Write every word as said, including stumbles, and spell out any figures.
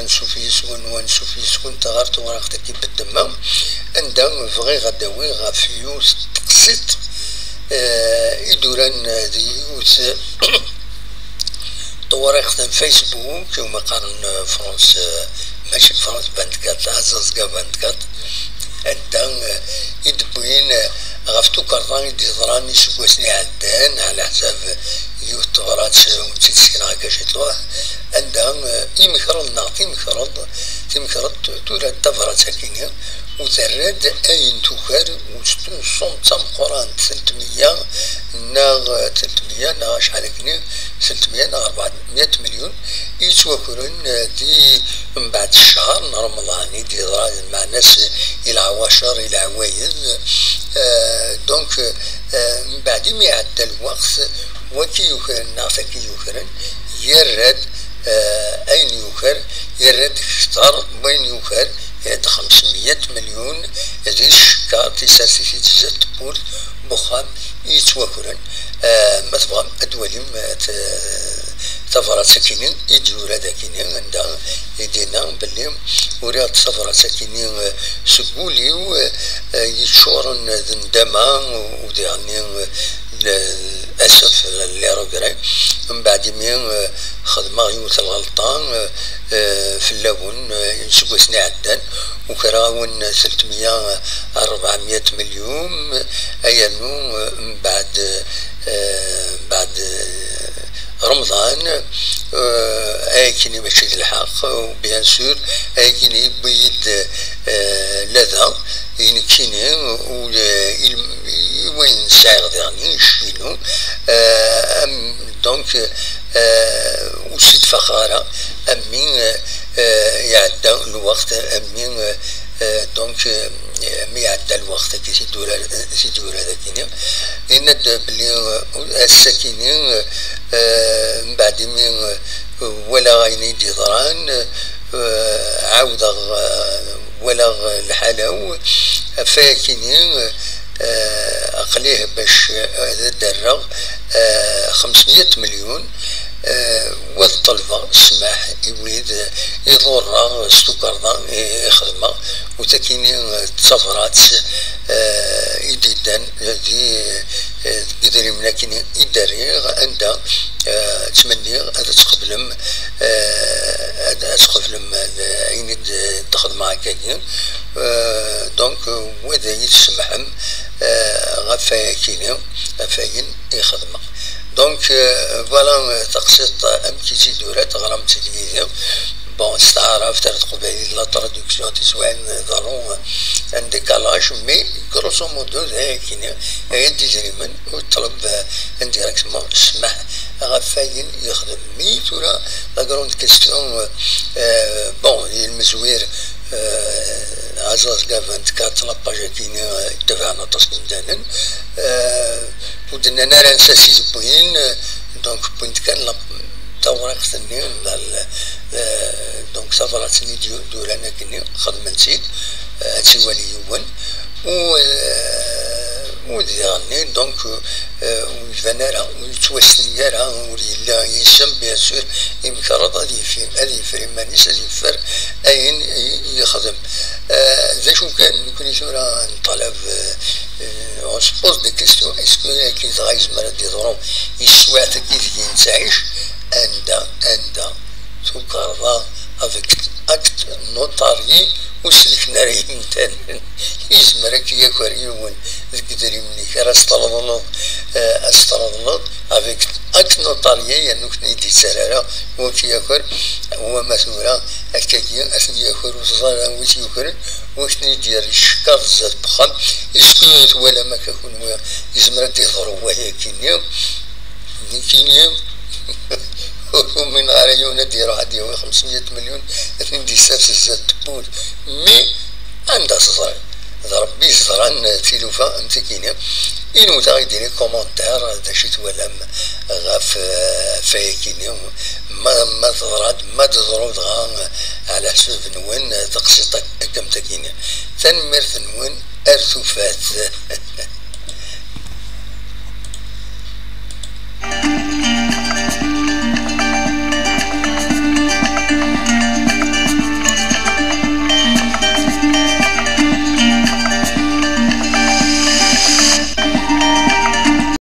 ansuf yes-wen, u ansuf yes-went ɣer tewriqt-agi n ddemma, anda bɣiɣ ad d-awiɣ ɣef yiwet n teqsiṭ, eh, i d-uran di yiwet tewriqt n Facebook, iwumi qqaren, eh, France, eh, mačči France vingt-quatre, Azazga vingt-quatre, anda, eh, i d-wwin, eh, ɣef tukerḍa i d-yeḍran iseggasen iɛeddan, ɛla ḥsab yiwet tebrat, eh, ur tt-id-sekneɣ akka ciṭuḥ, anda, eh, imekreḍ neɣ timekreḍ, timekreḍt tura tabrat-agi-nni, u terra-d ayen tuker, u tettun ṣṣum d tameqqrant, telt meyya neɣ, telt meyya neɣ acḥal akken, telt meyya neɣ rebɛemya milyun i yettwakren, eh, di, mbeɛd ccher n Remḍan i d-yeḍra, lmeɛna-s i leɛwacer, i leɛwayed. Eh, donc, eh, mbeɛd imi iɛedda lweqt, waki yukren neɣ taki yukren, yerra-d, eh, ayen yuker, yerra-d kter n wayen yuker, yerra-d xemsmeyya milyun di tcekkaṛt, isers-it-id zdat tewwurt n uxxam i yettwakren. Eh, ma tebɣam ad twalim, eh, t-, tabrat akini i d-yura dakini, anda i d-yenna belli uriɣ-d tabrat akini, eh, seg wul-iw, eh, eh, yeččuren d nndama, u diɣenni, eh, l-, asef, les regrets. Mbeɛd imi, eh, xedmeɣ yiwet lɣelṭa, eh, eh, fell-awen, eh, iseggasen iɛeddan, ukreɣ-awen telt meyya rebɛemya milyun, eh, ayernu, eh, mbeɛd, eh, mbeɛd, eh, Remḍan, eh, ayagi-nni mačči d lḥeqq, u bien sûr, ayagi-nni yewwi-yi-d, eh, lada, i nekkini, u, eh, i, i wayen sɛiɣ diɣen, i ccinu, eh, am, donc, eh, ur s-id-faxeɣ ara, am mi, eh, eh, iɛedda lweqt, am mi, eh, eh, donc, eh, mi iɛedda lweqt, akka, si d-yura, si d-yura dagini, yenna-d belli, eh, ass-akini, eh, mbeɛd imi, eh, walaɣ ayen i d-yeḍran, eh, ɛawdeɣ, eh, walaɣ lḥala-w, ɣef wayakini, eh, aql-i bac, eh, ad d-rreɣ, eh, xemsmeyya milyun, eh, wa ad ṭelbeɣ ssmaḥ i wid i ḍurreɣ s tukerḍa i, i xedmeɣ, u takini, eh, d tabrat, eh, i d-iddan di, eh, deg idrimen akini i d-rriɣ, anda, eh, ttmenniɣ ad tqeblem, eh, ad, ad tqeblem, eh, ayen i d-, d-xedmeɣ akkagi. Eh, donc, wa ad iyi-tsemḥem, eh, ɣef wayakini, ɣef wayen i xedmeɣ. Donc, euh, voilà, euh, taqsiṭ, euh, amek i tt-id-ura, teɣram-tt-id yid-i. Bon, s taɛrabt ar teqbaylit, la traduction, tiswaɛin, euh, iḍerru, euh, un décalage, mais grosso modo, d ayakini, ay d idrimen, u ṭleb, euh, indirectement, ssmaḥ ɣef wayen yexdem. Mais tura, la grande question, euh, euh, bon, i lmezwir, euh, Azazga vingt-quatre, la page-agi-nni, euh, itabaɛen aṭas n yimdanen, euh, ur d-nnan ara ansa s i d-wwin, donc wwin-d kan la, tawriqt-nni, la, la, eh, donc tabrat-nni d-, d-uran akkenni, xedmen-tt-id, eh, ad tt-iwali yiwen, u, eh, u diɣenni, donc, eh, ur iban ara, ur yettwassen ara, ur yelli yisem, bien sûr, imkerreḍ ad yef-, ad yeffer iman-is, ad yeffer ayen i, i yexdem. Eh, d acu kan, nekkni tura neṭṭalab, eh, Eh, on se pose des questions. Est-ce que akken dɣa yezmer ad d-iḍru i teswiɛt-agi deg i nettɛic? Anda, anda tukerḍa avec acte notarié ur sellken ara yimdanen? Yezmer ad k-yaker yiwen deg idrimen-ik ara s-treḍleḍ, eh, ad s-treḍleḍ avec acte notarié, yernu ur ken-id-yettarra ara, ur k-yaker, wama tura, akkagi, ad ten-yaker, ur teẓri ara wi t-yukren, wi ten-id-yerr icekkaḍ zdat n wexxam, est-ce que twalam akka kunwi, yezmer ad d-yeḍru wayagi-nni? Nekkini, ur umineɣ ara yiwen ad d-iruḥ ad d-yawi xemsmeyya milyun, ad ten-id-yessers zdat n tewwurt. Mais, anda teẓriḍ? D Ṛebbi i yeẓran tilufa am tigi-nni. Inewt-aɣ-id di les commentaires d acu i twalam ɣef, eh, ɣef wayagi-nni. Ma, ma teḍra-d, ma d-teḍru dɣa, eh, ɛla ḥsab-nwen, eh, taqsiṭ ak-, akka am tagi-nni. Tanemmirt-nwen, ar tufat.